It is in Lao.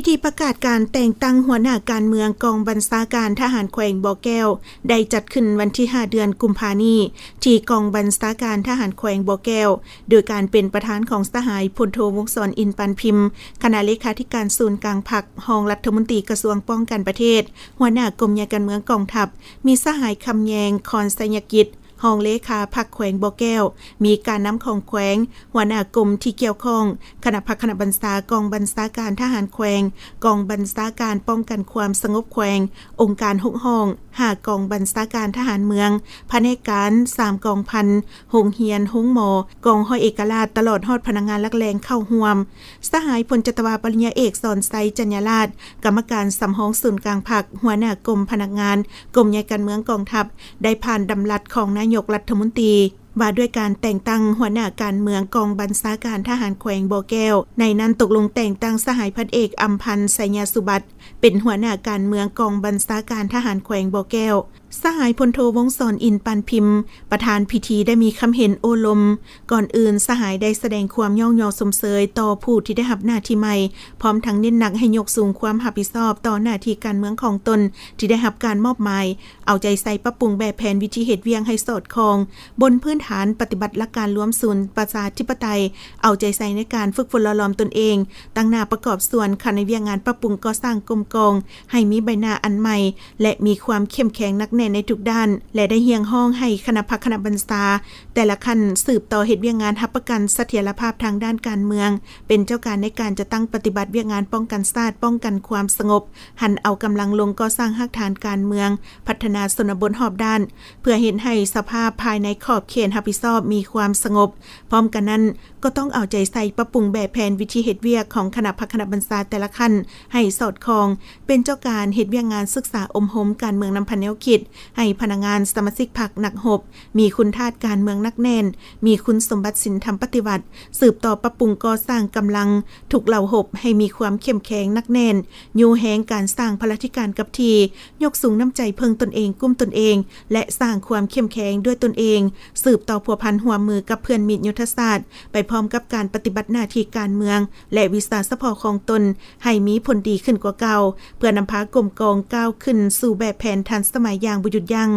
ພິທີປະກາດການແຕ່ງຕັ້ງຫົວໜ້າການເມືອງກອງບັນຊາການທະຫານແຂວງບໍ່ແກ້ວ ໄດ້ຈັດຂຶ້ນວັນທີຫ້າ ເດືອນກຸມພານີ້ ທີ່ກອງບັນຊາການທະຫານແຂວງບໍ່ແກ້ວ ໂດຍການເປັນປະທານຂອງສະຫາຍ ພົນໂທ ວົງສອນ ອິນປານພິມ ຄະນະເລຂາທິການສູນກາງພັກ, ຮອງລັດຖະມົນຕີກະຊວງປ້ອງກັນປະເທດ, ຫົວໜ້າກົມໃຫຍ່ການເມືອງກອງທັບ, ມີສະຫາຍ ຄຳແຍງ ຄອນໄຊຍະກິດ ຮອງເລຂາພັກແຂວງບໍ່ແກ້ວ, ມີການນຳຂອງແຂວງ, ຫົວໜ້າກົມທີ່ກ່ຽວຂ້ອງ, ຄະນະພັກຄະນະບັນຊາກອງບັນຊາການທະຫານແຂວງ, ກອງບັນຊາການປ້ອງກັນຄວາມສະຫງົບແຂວງ, ອົງການຫົກຫ້ອງ, ຫ້າກອງບັນຊາການທະຫານເມືອງ, ພະແນກການ, ສາມກອງພັນ, ໂຮງຮຽນ, ໂຮງໝໍ, ກອງຮ້ອຍເອກະລາດ, ຕະຫຼອດຮອດພະນັກງານຫຼັກແຫຼ່ງເຂົ້າຮ່ວມ. ສະຫາຍ ພົນຈັດຕະວາ ປະລິນຍາເອກ ສອນໄຊ ຈັນຍາລາດ ກຳມະການສຳຮອງສູນກາງພັກ, ຫົວໜ້າກົມພະນັກງານ, ກົມໃຫຍ່ການເມືອງກອງທັບ ໄດ້ຜ່ານດຳລັດຂອງນາຍົກລັດຖະມົນຕີ ວ່າດ້ວຍການແຕ່ງຕັ້ງຫົວໜ້າການເມືອງກອງບັນຊາການທະຫານແຂວງບໍ່ແກ້ວ. ໃນນັ້ນຕົກລົງແຕ່ງຕັ້ງສະຫາຍ ພັນເອກ ອຳພັນ ໄຊຍະສຸບັດ ເປັນຫົວໜ້າການເມືອງກອງບັນຊາການທະຫານແຂວງບໍ່ແກ້ວ. ສະຫາຍ ພົນໂທ ວົງສອນ ອິນປານພິມ ປະທານພິທີ ໄດ້ມີຄຳເຫັນໂອ້ລົມ. ກ່ອນອື່ນ, ສະຫາຍໄດ້ສະແດງຄວາມຍ້ອງຍໍຊົມເຊີຍຕໍ່ຜູ້ທີ່ໄດ້ຮັບໜ້າທີ່ໃໝ່, ພ້ອມທັງເນັ້ນໜັກໃຫ້ຍົກສູງຄວາມຮັບຜິດຊອບຕໍ່ໜ້າທີ່ການເມືອງຂອງຕົນທີ່ໄດ້ຮັບການມອບໝາຍ, ເອົາໃຈໃສ່ປັບປຸງແບບແຜນວິທີເຮັດວຽກໃຫ້ສອດຄ່ອງບົນພື້ນຖານປະຕິບັດຫຼັກການລວມສູນປະຊາທິປະໄຕ, ເອົາໃຈໃສ່ໃນການຝຶກຝົນຫຼໍ່ຫຼອມຕົນເອງ, ຕັ້ງໜ້າປະກອບສ່ວນເຂົ້າໃນວຽກງານປັບປຸງກໍ່ສ້າງກົມກອງ ໃຫ້ມີໃບໜ້າອັນໃໝ່ ແລະ ມີຄວາມເຂັ້ມແຂງໜັກແໜ້ນໃນທຸກດ້ານ ແລະ ໄດ້ຮຽກຮ້ອງໃຫ້ຄະນະພັກຄະນະບັນຊາແຕ່ລະຂັ້ນສືບຕໍ່ເຮັດວຽກງານຮັບປະກັນສະຖຽນລະພາບທາງດ້ານການເມືອງ, ເປັນເຈົ້າການໃນການຈັດຕັ້ງປະຕິບັດວຽກງານປ້ອງກັນຊາດ, ປ້ອງກັນຄວາມສະຫງົບ, ຫັນເອົາກຳລັງລົງກໍ່ສ້າງຮາກຖານການເມືອງ, ພັດທະນາຊົນນະບົດຮອບດ້ານ ເພື່ອເຮັດໃຫ້ສະພາບພາຍໃນຂອບເຂດຮັບຜິດຊອບມີຄວາມສະຫງົບ. ພ້ອມກັນນັ້ນ, ກໍຕ້ອງເອົາໃຈໃສ່ປັບປຸງແບບແຜນວິທີເຮັດວຽກຂອງຄະນະພັກຄະນະບັນຊາແຕ່ລະຂັ້ນໃຫ້ສອດຄ່ອງ, ເປັນເຈົ້າການເຮັດວຽກງານສຶກສາອົບຮົມການເມືອງນຳພາແນວຄິດ, ໃຫ້ພະນັກງານສະມາຊິກພັກນັກຮົບ ມີຄຸນທາດການເມືອງໜັກແໜ້ນ, ມີຄຸນສົມບັດສິນທຳປະຕິວັດ, ສືບຕໍ່ປັບປຸງກໍ່ສ້າງກຳລັງທຸກເຫຼົ່າຮົບໃຫ້ມີຄວາມເຂັ້ມແຂງໜັກແໜ້ນ, ຍູ້ແຮງການສ້າງພະລາທິການກັບທີ່, ຍົກສູງນ້ຳໃຈເພິ່ງຕົນເອງ, ກຸ້ມຕົນເອງ ແລະ ສ້າງຄວາມເຂັ້ມແຂງດ້ວຍຕົນເອງ, ສືບຕໍ່ພົວພັນຮ່ວມມືກັບເພື່ອນມິດຍຸດທະສາດ, ໄປພ້ອມກັບການປະຕິບັດໜ້າທີ່ການເມືອງ ແລະ ວິຊາສະເພາະຂອງຕົນ ໃຫ້ມີຜົນດີຂຶ້ນກວ່າເກົ່າ, ເພື່ອນຳພາກົມກອງກ້າວຂຶ້ນສູ່ແບບແຜນທັນສະໄໝຢ່າງບໍ່ຢຸດຢັ້ງ.